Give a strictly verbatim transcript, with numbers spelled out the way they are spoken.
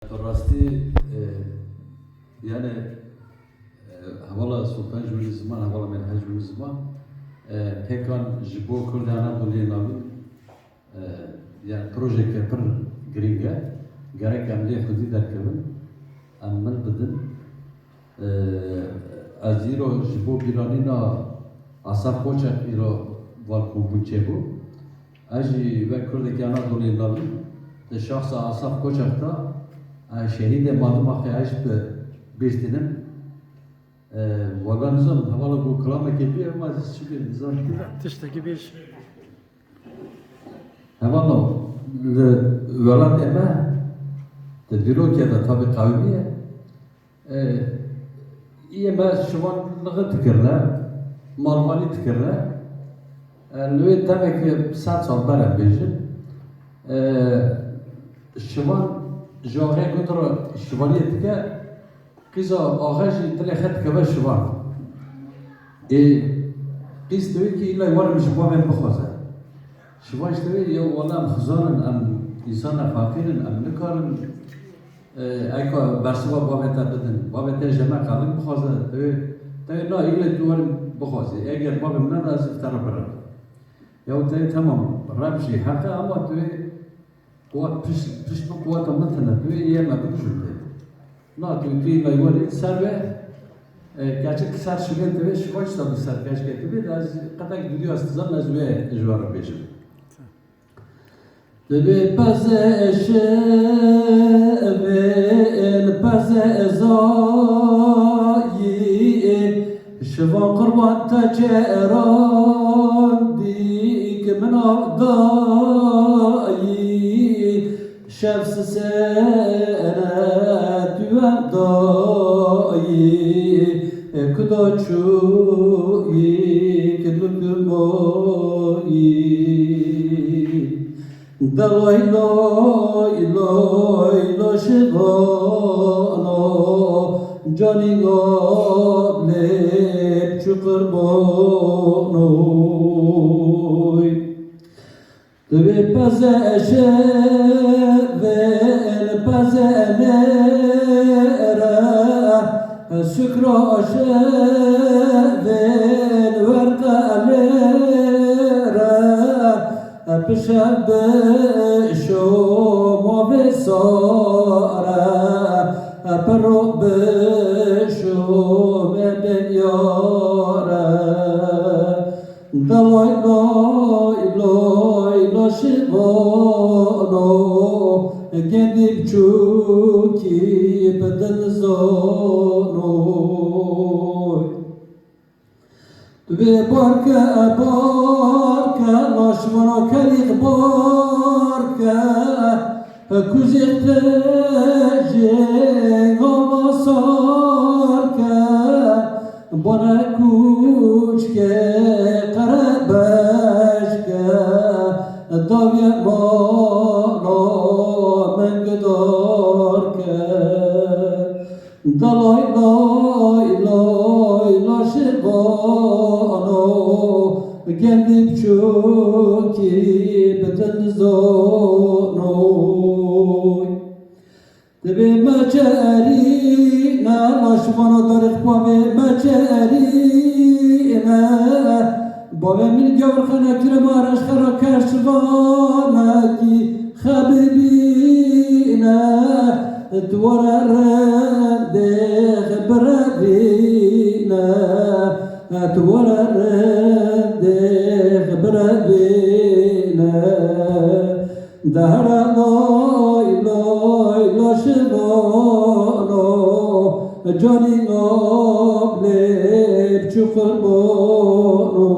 Bi rastî, e, yani, e, hevala Sultan ji wî ziman, hevala Melhe ji wî ziman, e, pêkan ji bo Kurd Anadoluyê navîn, e, yani projeke pir girîng e. Gerek em lê xwedî derkevin, em mil bidin. E, ez îro ji bo bîranîna Asaf Koçak îro van kombûn çêbû. Ez jî wek Kurdekî Anadoluyê navîn, di şahsa Asaf Koçak de, e, şehîdê Madimaxê ez jî bi bîr tînim. E, wela nizam, hevala ku kilamekê bî, ema ez çi bîr nizam. Tiştekî bîr. Hevala li welatê me, di dîrokê de tabî qewimî ye. E, yê me şivan lixî dikirine, malvanî dikirine. E, li wê demekê sed sal berê bêjin. E, şivan ji axê gund re şivaniyê dike, qîza axe jî dilê xwe dikeve şivan. Ê, qîz dibê ki îlla werim ji bavê bixwaze. Şivan jî dibê, ya wela em xizan in, em însan ne feqîr in, em nikarin. E, eka bersiva bavê te bidin. Bavê te ji me qelin bixwaze, tewê, tewê na île tu werin bixwazî. Eger bavê min neda, ez te re birim. Ya tewê temam, reb jî heq e, ama tewê quwat pişt, pişt bi quwata min tine, tewê yê me bikujin tê. Na tewê tu île werî ser ve, e, keçik ser şivên tewê, şiva çita bi ser keçikê tewê, ez qetek dûdî ez dizan, ez wê ji we re bêjim. Divê peze şevên peze zayî, şivan qurban te çeran dîk min av dayî. Şev sisene tu em dayî, kuda çûyî, kudu kumayî. De lay lay lay la şivano, canî gablê biçû qirbanoy. Divê peze şevên peze nêre, sukra şevên werqe lêre. Pişev bişo ma vê sare, piro bişo me bêyare. De lay lay lay la şivano, gendî biçûkî bi dil zano. Divê barke, barke, la şivano kerîx barke, kujê te jê gava sarke. Bana kûçke qerebeşke, dawiye mala min gidarke. De lay lay lay la şivano, gendî biçûkî bi dil zanoy. Divê me çerîne, la şivano darê xwe vê me çerîne. Bavê min gewr xena kire ma reş xera ker şivanekî xebibîne. Tu were rindêx birevîne. Tu were rindêx birevîne. Dehra lay lay la şivano, canî ablê biçû qirbano.